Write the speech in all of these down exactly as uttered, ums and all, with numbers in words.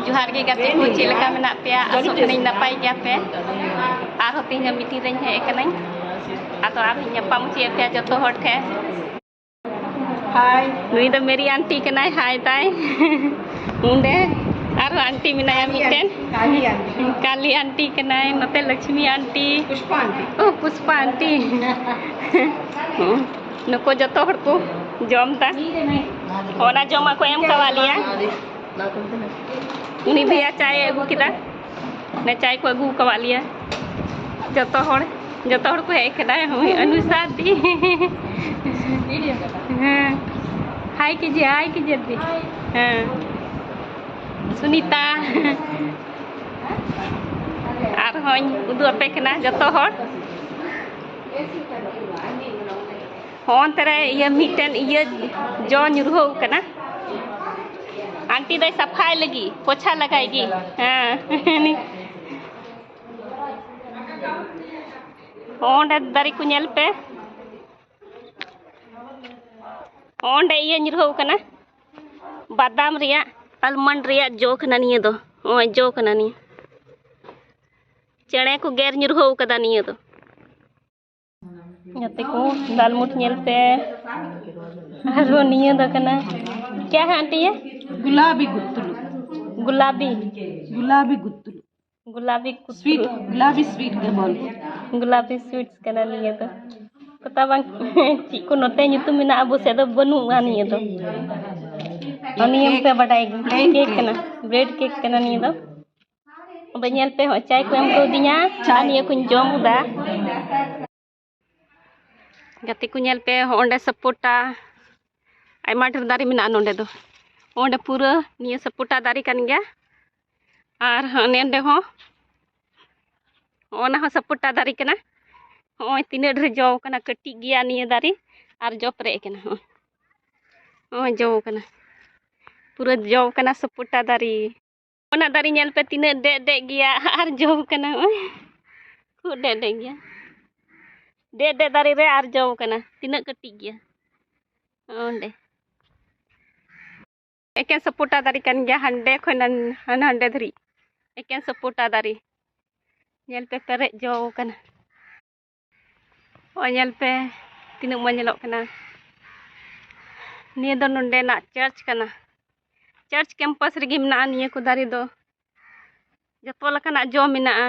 ᱡᱚᱦᱟᱨ ᱜᱮ ᱜᱟᱛᱮ ᱠᱚ, ᱪᱮᱫ ᱞᱮᱠᱟ ᱢᱮᱱᱟᱜ ᱯᱮᱭᱟ? ᱟᱥᱚᱜ ᱠᱟᱹᱱᱟᱹᱧ ᱱᱟᱯᱟᱭ ᱜᱮᱭᱟ ᱯᱮ᱾ ᱟᱨᱦᱚᱸ ᱛᱮᱦᱮᱧ ᱫᱚ meeting ᱨᱮᱧ ᱦᱮᱡ ᱟᱠᱟᱱᱟᱹᱧ᱾ ᱟᱫᱚ ᱟᱨᱦᱚᱸᱧ ᱧᱟᱯᱟᱢ ᱦᱚᱪᱚᱭᱮᱫ ᱯᱮᱭᱟ ᱡᱚᱛᱚ ᱦᱚᱲ ᱴᱷᱮᱱ᱾ ᱦᱟᱭ᱾ ᱱᱩᱭ ᱫᱚ ᱢᱮᱨᱤ ᱟᱱᱴᱤ ᱠᱟᱱᱟᱭ, ᱦᱟᱭ ᱛᱟᱭ᱾ ᱚᱸᱰᱮ ᱟᱨᱦᱚᱸ ᱟᱱᱴᱤ ᱢᱮᱱᱟᱭᱟ ᱢᱤᱫᱴᱮᱱ᱾ ᱠᱟᱞᱤ ᱟᱱᱴᱤ᱾ ᱠᱟᱞᱤ ᱟᱱᱴᱤ ᱠᱟᱱᱟᱭ, ᱱᱚᱛᱮ ᱞᱚᱠᱥᱢᱤ ᱟᱱᱴᱤ᱾ ᱯᱩᱥᱯᱟ ᱟᱱᱴᱤ᱾ ᱳ, ᱯᱩᱥᱯᱟ ᱟᱱᱴᱤ᱾ ᱱᱩᱠᱩ ᱡᱚᱛᱚ ᱦᱚᱲ ᱠᱚ ᱡᱚᱢ ᱫᱟ᱾ ᱚᱱᱟ ᱡᱚᱢᱟᱜ ᱠᱚ ᱮᱢ ᱠᱟᱣᱟᱫ ᱞᱮᱭᱟ᱾ ᱩᱱᱤ ᱵᱷᱟᱭᱟ ᱪᱟᱭ ᱮ ᱟᱹᱜᱩ ᱠᱮᱫᱟ᱾ ᱚᱱᱟ ᱪᱟᱭ ᱠᱚ ᱟᱹᱜᱩ ᱠᱟᱣᱟᱫ ᱞᱮᱭᱟ᱾ ᱡᱚᱛᱚ ᱦᱚᱲ, ᱡᱚᱛᱚ ᱦᱚᱲ ᱠᱚ ᱦᱮᱡ ᱠᱟᱱᱟ᱾ ᱦᱳᱭ, ᱚᱱᱩᱥᱟ ᱫᱤ᱾ ᱦᱮᱸ᱾ ᱦᱟᱭ ᱠᱤᱡᱤ, ᱦᱟᱭ ᱠᱤᱡᱤ ᱫᱤ᱾ ᱦᱮᱸ᱾ ᱥᱩᱱᱤᱛᱟ᱾ ᱟᱨᱦᱚᱸᱧ ᱩᱫᱩᱜ ᱟᱯᱮ ᱠᱟᱱᱟ ᱡᱚᱛᱚ ᱦᱚᱲ᱾ ᱦᱚᱸ, ᱚᱱᱛᱮ ᱨᱮ ᱤᱭᱟᱹ ᱢᱤᱫᱴᱮᱱ ᱤᱭᱟᱹ ᱡᱚ ᱧᱩᱨᱦᱟᱹᱣ ᱠᱟᱱᱟ᱾ ᱟᱱᱴᱤ ᱫᱚᱭ ᱥᱟᱯᱷᱟᱭ ᱞᱟᱹᱜᱤᱫ, ᱯᱳᱪᱷᱟ ᱞᱟᱜᱟᱭ ᱜᱮ᱾ ᱦᱮᱸ᱾ ᱚᱸᱰᱮ ᱫᱟᱨᱮ ᱠᱚ ᱧᱮᱞ ᱯᱮ᱾ ᱚᱸᱰᱮ ᱤᱭᱟᱹ ᱧᱩᱨᱦᱟᱹᱣ ᱠᱟᱱᱟ, ᱵᱟᱫᱟᱢ ᱨᱮᱭᱟᱜ, almond ᱨᱮᱭᱟᱜ ᱡᱚ ᱠᱟᱱᱟ ᱱᱤᱭᱟᱹ ᱫᱚ᱾ ᱱᱚᱜᱼᱚᱭ ᱡᱚ ᱠᱟᱱᱟ ᱱᱤᱭᱟᱹ᱾ ᱪᱮᱬᱮ ᱠᱚ ᱜᱮᱨ ᱧᱩᱨᱦᱟᱹᱣ ᱠᱟᱫᱟ ᱱᱤᱭᱟᱹ ᱫᱚ᱾ ᱜᱟᱛᱮ ᱠᱚ, ᱫᱟᱞ ᱢᱩᱴ ᱧᱮᱞ ᱯᱮ᱾ ᱟᱨᱦᱚᱸ ᱱᱤᱭᱟᱹ ᱫᱚ ᱠᱟᱱᱟ, ᱠᱭᱟ ᱦᱮ ᱟᱱᱴᱤ ᱭᱮ? ᱜᱩᱞᱟᱵᱤ ᱜᱩᱛᱞᱩ᱾ ᱜᱩᱞᱟᱵᱤ᱾ ᱜᱩᱞᱟᱵᱤ ᱜᱩᱛᱞᱩ᱾ ᱜᱩᱞᱟᱵᱤ ᱠᱩᱛᱨᱩ᱾ Sweet, ᱜᱩᱞᱟᱵᱤ sweet ᱜᱮ ᱵᱚᱞ᱾ ᱜᱩᱞᱟᱵᱤ sweets ᱠᱟᱱᱟ ᱱᱤᱭᱟᱹ ᱫᱚ᱾ ᱯᱟᱛᱟ ᱵᱟᱝ ᱪᱮᱫ ᱠᱚ ᱱᱚᱛᱮ ᱧᱩᱛᱩᱢ ᱢᱮᱱᱟᱜᱼᱟ, ᱟᱵᱚ ᱥᱮᱫ ᱫᱚ ᱵᱟᱹᱱᱩᱜᱼᱟ ᱱᱤᱭᱟᱹ ᱫᱚ᱾ ᱟᱨ ᱱᱤᱭᱟᱹ ᱯᱮ ᱵᱟᱰᱟᱭ ᱜᱮ, plain cake cake᱾ ᱠᱟᱱᱟ, bread cake ᱠᱟᱱᱟ ᱱᱤᱭᱟᱹ ᱫᱚ᱾ ᱟᱫᱚ ᱧᱮᱞ ᱯᱮ, ᱦᱚᱸ ᱪᱟᱭ ᱠᱚ ᱮᱢ ᱠᱟᱣᱫᱤᱧᱟ ᱟᱨ ᱱᱤᱭᱟᱹ ᱠᱚᱧ ᱡᱚᱢ ᱮᱫᱟ᱾ ᱜᱟᱛᱮ ᱠᱚ ᱧᱮᱞ ᱯᱮ, ᱦᱚᱸ ᱚᱸᱰᱮ ᱥᱟᱯᱳᱴᱟ ᱟᱭᱢᱟ ᱰᱷᱮᱨ ᱫᱟᱨᱮ ᱢᱮᱱᱟᱜᱼᱟ ᱱᱚᱸᱰᱮ ᱫᱚ᱾ ᱚᱸᱰᱮ ᱯᱩᱨᱟᱹ ᱱᱤᱭᱟᱹ ᱥᱟᱯᱳᱴᱟ ᱫᱟᱨᱮ ᱠᱟᱱ ᱜᱮᱭᱟ᱾ ᱟᱨ ᱦᱟᱱᱮ ᱚᱸᱰᱮ ᱦᱚᱸ, ᱚᱱᱟ ᱦᱚᱸ ᱥᱟᱯᱳᱴᱟ ᱫᱟᱨᱮ ᱠᱟᱱᱟ᱾ ᱦᱚᱸᱜᱼᱚᱭ ᱛᱤᱱᱟᱹᱜ ᱰᱷᱮᱨ ᱡᱚ ᱠᱟᱱᱟ, ᱠᱟᱹᱴᱤᱡ ᱜᱮᱭᱟ ᱱᱤᱭᱟᱹ ᱫᱟᱨᱮ ᱟᱨ ᱡᱚ ᱯᱮᱨᱮᱡ ᱠᱟᱱᱟ᱾ ᱦᱚᱸᱜᱼᱚᱭ, ᱦᱚᱸᱜᱼᱚᱭ ᱡᱚ ᱠᱟᱱᱟ, ᱯᱩᱨᱟᱹ ᱡᱚ ᱠᱟᱱᱟ ᱥᱟᱯᱳᱴᱟ ᱫᱟᱨᱮ᱾ ᱚᱱᱟ ᱫᱟᱨᱮ ᱧᱮᱞ ᱯᱮ ᱛᱤᱱᱟᱹᱜ ᱰᱮᱜ ᱰᱮᱜ ᱜᱮᱭᱟ ᱟᱨ ᱡᱚ ᱠᱟᱱᱟ᱾ ᱦᱚᱸᱜᱼᱚᱭ ᱠᱷᱩᱵ ᱰᱮᱜ ᱰᱮᱜ ᱜᱮᱭᱟ, ᱰᱮᱜ ᱰᱮᱜ ᱫᱟᱨᱮ ᱨᱮ ᱟᱨ ᱡᱚ ᱠᱟᱱᱟ, ᱛᱤᱱᱟᱹᱜ ᱠᱟᱹᱴᱤᱡ ᱜᱮᱭᱟ ᱚᱸᱰᱮ᱾ ᱮᱠᱮᱱ ᱥᱟᱯᱳᱴᱟ ᱫᱟᱨᱮ ᱠᱟᱱ ᱜᱮᱭᱟ, ᱦᱟᱸᱰᱮ ᱠᱷᱚᱱ ᱦᱟᱱ-, ᱦᱟᱱ-, ᱦᱟᱸᱰᱮ ᱫᱷᱟᱹᱨᱤᱡ ᱮᱠᱮᱱ ᱥᱟᱯᱳᱴᱟ ᱫᱟᱨᱮ᱾ ᱧᱮᱞ ᱯᱮ, ᱯᱮᱨᱮᱡ ᱡᱚ ᱠᱟᱱᱟ᱾ ᱱᱚᱜᱼᱚᱭ ᱧᱮᱞ ᱯᱮ, ᱛᱤᱱᱟᱹᱜ ᱢᱚᱡᱽ ᱧᱮᱞᱚᱜ ᱠᱟᱱᱟ᱾ ᱱᱤᱭᱟᱹ ᱫᱚ ᱱᱚᱰᱮᱱᱟᱜ ᱪᱟᱨᱪ ᱠᱟᱱᱟ᱾ ᱪᱟᱨᱪ ᱠᱮᱢᱯᱟᱥ ᱨᱮᱜᱮ ᱢᱮᱱᱟᱜᱼᱟ ᱱᱤᱭᱟᱹ ᱠᱚ ᱫᱟᱨᱮ ᱫᱚ᱾ ᱡᱚᱛᱚ ᱞᱮᱠᱟᱱᱟᱜ ᱡᱚ ᱢᱮᱱᱟᱜᱼᱟ᱾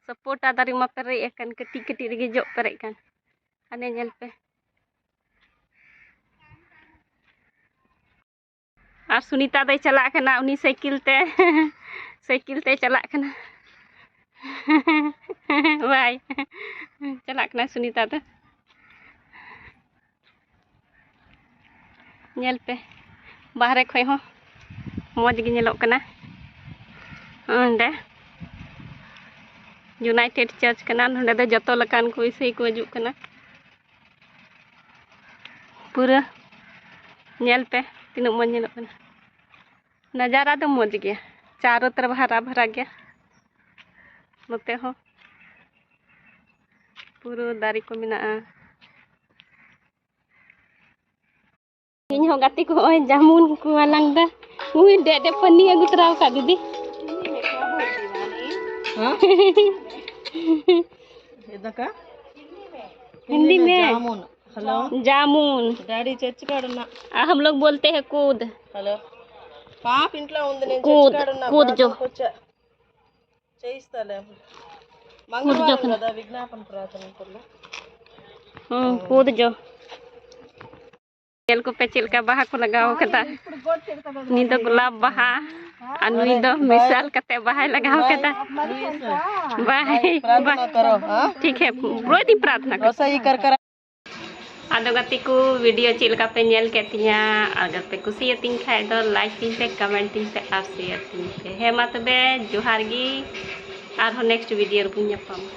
ᱥᱟᱯᱳᱴᱟ ᱫᱟᱨᱮ ᱢᱟ ᱯᱮᱨᱮᱡ ᱟᱠᱟᱱ, ᱠᱟᱹᱴᱤᱡ ᱠᱟᱹᱴᱤᱡ ᱨᱮᱜᱮ ᱡᱚᱜ ᱯᱮᱨᱮᱡ ᱠᱟᱱ᱾ ᱦᱟᱱᱮ ᱧᱮᱞ ᱯᱮ᱾ ᱟᱨ ᱥᱩᱱᱤᱛᱟ ᱫᱚᱭ ᱪᱟᱞᱟᱜ ᱠᱟᱱᱟ ᱩᱱᱤ ᱥᱟᱭᱠᱮᱞ ᱛᱮ᱾ ᱥᱟᱭᱠᱮᱞ ᱛᱮᱭ ᱪᱟᱞᱟᱜ ᱠᱟᱱᱟ᱾ ᱵᱟᱭ᱾ ᱪᱟᱞᱟᱜ ᱠᱟᱱᱟᱭ ᱥᱩᱱᱤᱛᱟ ᱫᱚ᱾ ᱧᱮᱞ ᱯᱮ, ᱵᱟᱦᱨᱮ ᱠᱷᱚᱡ ᱦᱚᱸ ᱢᱚᱡᱽ ᱜᱮ ᱧᱮᱞᱚᱜ ᱠᱟᱱᱟ᱾ ᱚᱸᱰᱮ ᱤᱭᱩᱱᱟᱭᱴᱮᱰ ᱪᱟᱨᱪ ᱠᱟᱱᱟ᱾ ᱱᱚᱸᱰᱮ ᱫᱚ ᱡᱚᱛᱚ ᱞᱮᱠᱟᱱ ᱠᱚ ᱤᱥᱟᱹᱭ ᱠᱚ ᱦᱤᱡᱩᱜ ᱠᱟᱱᱟ᱾ ᱯᱩᱨᱟᱹ ᱧᱮᱞ ᱯᱮ, ᱛᱤᱱᱟᱹᱜ ᱢᱚᱡᱽ ᱧᱮᱞᱚᱜ ᱠᱟᱱᱟ᱾ ᱱᱟᱡᱟᱨᱟ ᱫᱚ ᱢᱚᱡᱽ ᱜᱮᱭᱟ, ᱪᱟᱨᱚ ᱛᱚᱨᱚᱯ ᱦᱟᱨᱟ ᱵᱷᱟᱨᱟ ᱜᱮᱭᱟ᱾ ᱱᱚᱛᱮ ᱦᱚᱸ ᱯᱩᱨᱟᱹ ᱫᱟᱨᱮ ᱠᱚ ᱢᱮᱱᱟᱜᱼᱟ᱾ ᱤᱧ ᱦᱚᱸ ᱜᱟᱛᱮ ᱠᱚ ᱦᱚᱸᱜᱼᱚᱭ ᱡᱟᱢᱩᱱ ᱠᱚ ᱦᱟᱞᱟᱝ ᱫᱟ᱾ ᱩᱭ, ᱰᱮ ᱰᱮ ᱯᱟᱹᱱᱤ ᱟᱹᱜᱩ ᱛᱚᱨᱟ ᱟᱠᱟᱫ ᱫᱤᱫᱤ᱾ हाँ? ये देखा? हिंदी में। जामुन। हेलो। जामुन। डैडी चर्च का ना। आ, हम लोग बोलते हैं कूद। हेलो। పాప ఇంట్లో ఉంది, నేను కూద్, చర్చికాడ ఉన్నా, కూద్ జో। ప్రార్థన కూర్చో। చేయిస్తాలే। కూద్ జో మంగళవారం కదా విజ్ఞాపన ప్రార్థన ఇంట్లో। ᱦᱩᱸ, ᱠᱩᱫ ᱡᱚ᱾ ᱧᱮᱞ ᱠᱚᱯᱮ ᱪᱮᱫ ᱞᱮᱠᱟ ᱵᱟᱦᱟ ᱠᱚ ᱞᱟᱜᱟᱣ ᱠᱟᱫᱟ᱾ ᱱᱩᱭ ᱫᱚ ᱜᱳᱞᱟᱯ ᱵᱟᱦᱟ ᱟᱨ ᱱᱩᱭ ᱫᱚ ᱢᱮᱥᱟᱞ ᱠᱟᱛᱮ ᱵᱟᱦᱟᱭ ᱞᱟᱜᱟᱣ ᱠᱟᱫᱟ᱾ ᱵᱟᱭ, ᱵᱟᱭ᱾ ᱴᱷᱤᱠ ᱦᱮ, ᱯᱩᱨᱟᱹ ᱫᱤᱱ ᱯᱨᱟᱨᱛᱷᱱᱟ ᱠᱚᱨ᱾ ᱟᱫᱚ ᱜᱟᱛᱮ ᱠᱚ, ᱵᱷᱤᱰᱤᱭᱳ ᱪᱮᱫ ᱞᱮᱠᱟ ᱯᱮ ᱧᱮᱞ ᱠᱮᱫ ᱛᱤᱧᱟ? ᱟᱨ ᱟᱜᱟᱨ ᱯᱮ ᱠᱩᱥᱤᱭᱟᱛᱤᱧ ᱠᱷᱟᱡ ᱫᱚ ᱞᱟᱭᱤᱠ ᱛᱤᱧ ᱯᱮ, ᱠᱚᱢᱮᱱᱴ ᱛᱤᱧ ᱯᱮ ᱟᱨ ᱥᱮᱭᱟᱨ ᱛᱤᱧ ᱯᱮ᱾ ᱦᱮᱸ ᱢᱟ ᱛᱚᱵᱮ, ᱡᱚᱦᱟᱨ ᱜᱮ, ᱟᱨᱦᱚᱸ ᱱᱮᱠᱥᱴ ᱵᱷᱤᱰᱤᱭᱳ ᱨᱮᱵᱚᱱ ᱧᱟᱯᱟᱢᱟ᱾